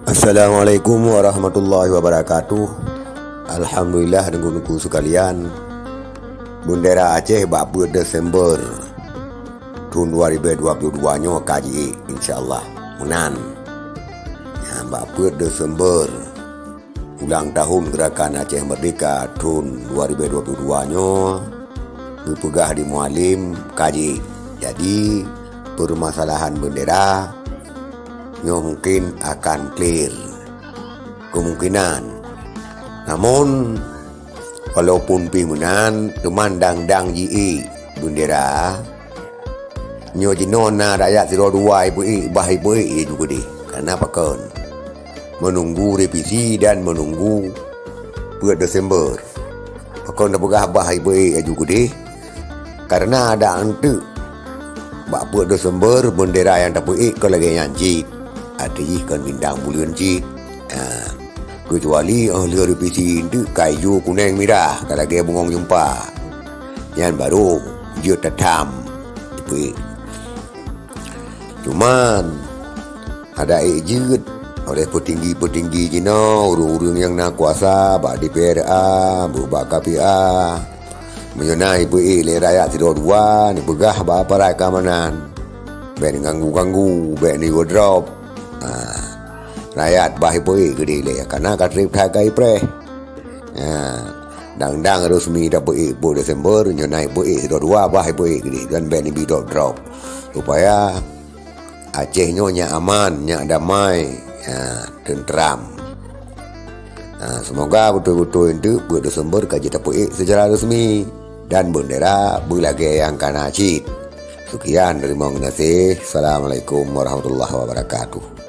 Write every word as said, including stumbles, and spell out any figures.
Assalamualaikum warahmatullahi wabarakatuh. Alhamdulillah, teungku-teungku sekalian. Bendera Aceh bak peuet Desember thon dua ribu dua puluh dua nyoe ka jiék, insya Allah. Meunan. Nyan bak peuet Desember, ulang tahun Gerakan Aceh Merdeka thon dua ribu dua puluh dua nyoe, geupeugah di Mualem ka jiék. Jadi, permasalahan bendera nyoe mungkin akan clear. Kemungkinan. Namun, walaupun pih meunan, teuma dang-dang jiék bendera, nyoe jinoe na rakyat sidroe dua ipeuék, bah ipeuék laju keudeh. Karena pakon? Menunggu revisi dan menunggu peuet Desember. Pakon tapeugah bah ipeuék laju keudeh? Karena ada anteuk bak peuet Desember bendera nyang tapeuék kon lagée nyan cit. Até jih kon bintang buleuen cit. Ha. Keucuali óh lheueh revisi enteuk ka ijo kuneng mirah ka lagée bungöng jeumpa. Nyan barô jeuet tatham ipeuék. Cuman, ada ék jeuet oleh peutinggi-peutinggi jinoe, ureuëng-ureuëng nyang na kuasa bak D P R A, bak K P A. Meunyoe na ipeuék lé rakyat sidroe dua, neupeugah bak aparat keamanan. Bék neuganggu-ganggu, bék neuwoe drop. Ha, rakyat bah ipeuék keudeh lé, kana ka treb that ka ipreh. Ha, dang-dang resmi tapeuék peuet Desember, nyoe na ipeuék sidroe dua bah ipeuék keudeh, dan bék neubi drop-drop. Supaya Aceh nyoe nyak aman, nyak damai, ha, teuntram. Ha, semoga beutôi-beutôi enteuk peuet Desember ka jitapeuék secara resmi dan bendera beulagée nyang kana cit. Sekian, teurimong geunaséh. Assalamualaikum warahmatullahi wabarakatuh.